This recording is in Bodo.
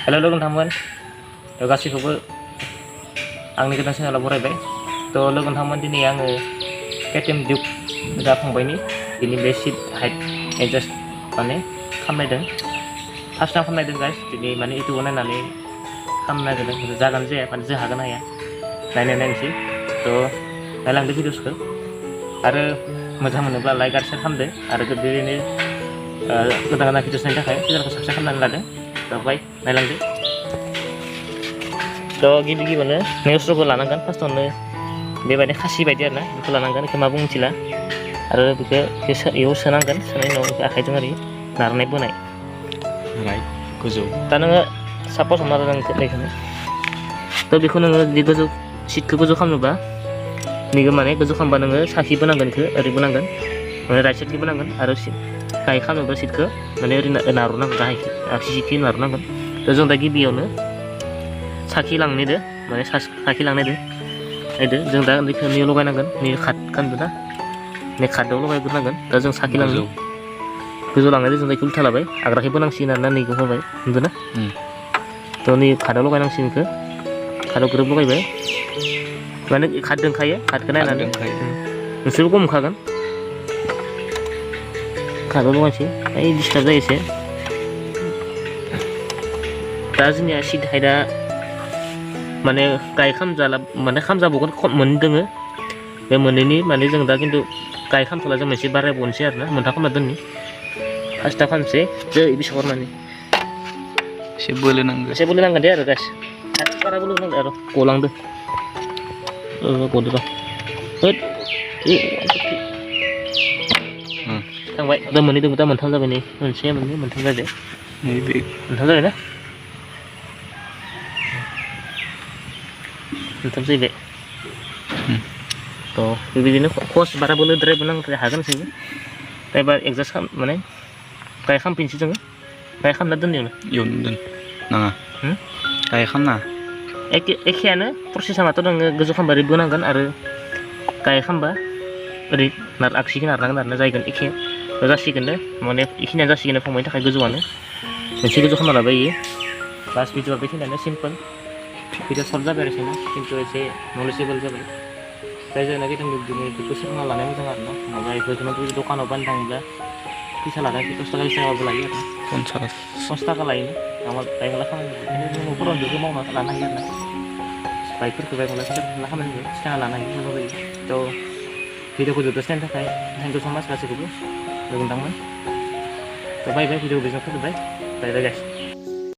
हेल' लोगो नोंथांमोन गासैखौबो आंनि गोदान चेनेलाव बरायबाय। थ' लोगो नोंथांमोन दिनै आङो KTM Duke दा फंबायनि बिनि बे सिट हाइट एडजास्ट माने खालामनायदों। फार्स्ट टाइम खालामनायदों गाइस। दिनै माने इउटुबाव नायनानै खालामनो नागिरदों। जागोन जाया माने जों हागोन हाया नायनोसै। थ' नायलांदो भिडिअसखौ आरो मोजां मोनोब्ला लाइक आरो शेयार खालामदो आरो बिदिनो गोदान गोदान भिडिअस नायनो थाखाय चेनेलखौ साबस्क्राइब खालामनानै लादो। थ' नायलांदो। थ' गिबियावनो नेउस्ट्र'खौ लानांगोन फार्स्टआवनो बेबायदि खासि बायदि आरोना बेखौ लानांगोन। बेखौ मा बुङो मिथिला आरो बेखौ बेयाव सोनांगोन। सोनायनि उनाव आखाइजों ओरै नारनाय बोनाय गोजौ। दा नोङो सापस हमना ला बेखौनो थ' बेखौ नोङो जुदि गोजौ सिटखौ गोजौ खालामनोबा नैबे माने गोजौ खालामबा नोङो साखि बोनांगोन। बेखौ ओरै बोनांगोन माने राइट साइडखि बोनांगोन आरो गाहाय खालामनोबा सिटखौ माने ओरै नारनांगोन। गाहायखि आगसिखि नारनांगोन। थ' जों दा गिबियावनो साखि लांनायदो माने साखि लांनायदो नायदो जों दा बेखौ नैयाव लगायनांगोन। नै खाट खानदो ना नै खाटआव लगायग्रोनांगोन। दा जों साखि लांनो गोजौ लांनायदो जों जायखौ उल्था लाबाय आग्राखै बोनांसिगोन आरोना नैखौ होबाय नुदोंना। थ' नै खाटआव लगायनांसिगोन। बेखौ खाटआव ग्रोब लगायबाय माने खाट दोंखायो। खाटखौ नायनानै नोंसोरबो गम मोनखागोन। खाटआव लगायनोसै ओइ डिस्टार्ब जायो एसे। दा जोंनिया सिट हाइटआ माने गाहाय खामजाला माने खामजाबावगोन मोननै दोङो। बे मोननैनि माने जों दा खिन्थु गाहाय खामथ'ला जों मोनसे बारायबावनोसै आरोना मोनथाम खालामना दोननि। फार्स्टआव खालामनोसै जै बेसेबां हरनानै एसे बोलो नांगोन दे आरो गाइस। बारा बोलो नांदो आरो गलांदो गदो र' होद थांबाय। दा मोननै दङ दा मोनथाम जाबाय। नै मोनसे मोननै मोनथाम जादो। नैबे मोनथाम जाबाय ना मोनथाम जाहैबाय। थ' बेबायदिनो खस बारा बोलोद्रायबो नांद्राया हागोन जोङो। दा एबार एडजास्ट माने गाहाय खालामफिनसै जोङो। गाहाय खालामना दोननायावनो इयावनो दोन नाङा गाहाय खालामनाङा। एखेयानो प्रसेसा माथ' नोङो गोजौ खालामबा ओरै बोनांगोन आरो गाहाय खालामबा ओरै आगसिखौ नारनांगोन आरोना जायगोन एखे जासिगोन। माने बेखिनिया जासिगोन फंबायनि थाखाय गोजौआनो मोनसे गोजौ खालामना लाबाय इयो। बास भिडिअआ बेखिनियानो सिम्पोल। भिडिअ सर्ट जाबाय आरो खिन्थु एसे नलेजेबोल जाबाय। जाय जायना KTM दिनै बेखौ सोलोंना लानाया मोजां आरोना। माबा बेफोरखौनो दखानाव बायनो थाङोब्ला फैसा लानाय 10 थाखा 20 थाखाबो लायो आरो 50 थाखा लायो। बाइकला खामानि बेखायनो जों न'फोराव बेखौ मावना लानो हायो आरोना। बाइकफोरखौ बायकला खामानि सिखायना लानो हायो मोजां जायो। थ' भिडिअखौ जोबजासिम नायनो थाखाय थेंक इउ स' माच गासैखौबो लोगो नोंथांमोन। थ' बाय भिडिअखौ बेजों फोजोबबाय। बाय गाइस।